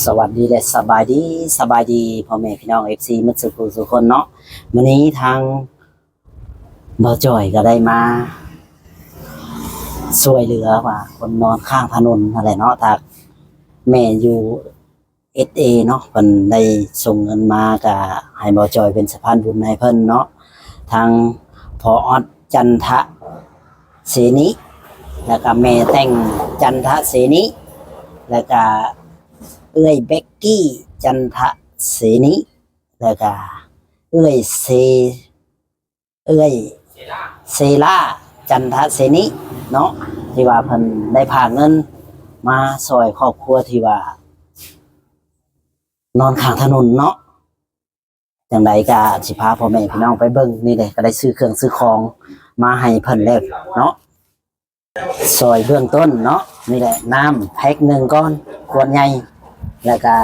ສະຫວັດດີ ແລະ ສະບາຍດີ, ສະບາຍດີພໍ່ແມ່ພີ່ນ້ອງ ເອັຟຊີ ໝົດສູ່ຜູ້ສູ່ຄົນເນາະ. ມື້ນີ້ທາງບ່າວຈ່ອຍກໍໄດ້ມາຊ່ວຍເຫຼືອວ່າຄົນນອນຂ້າງຖະໜົນຫັ້ນແຫຼະເນາະ. ທາງແມ່ຢູ່ ເອສເອ ເນາະ, ເພິ່ນໄດ້ສົ່ງເງິນມາ ກະໃຫ້ບ່າວຈ່ອຍເປັນສະພານບຸນໃຫ້ເພິ່ນເນາະ. ທາງພໍ່ອອດ ຈັນທະເສນີ ແລ້ວກະແມ່ແຕ່ງ ຈັນທະເສນີ ແລ້ວກະເອື້ອຍເບັກກີ້ ຈັນທະເສນີ ແລ້ວກະເອື້ອຍເຊ ເອື້ອຍເຊລາ ຈັນທະເສນີເນາະ ທີ່ວ່າເພິ່ນໄດ້ພາເງິນມາຊ່ອຍຄອບຄົວທີ່ວ່ານອນຂ້າງຖະໜົນເນາະ. ຈັ່ງໃດກະຊິພາພໍ່ແມ່ພີ່ນ້ອງໄປເບິ່ງ. ນີ້ເດ້ ກໍໄດ້ຊື້ເຄື່ອງຊື້ຂອງມາໃຫ້ເພິ່ນແລ້ວເນາະ, ຊ່ອຍເບື້ອງຕົ້ນເນາະ. ນີ້ແຫຼະ ນ້ຳແພັກໜຶ່ງກ່ອນ ຂວດໃຫຍ່ ແລ້ວກະ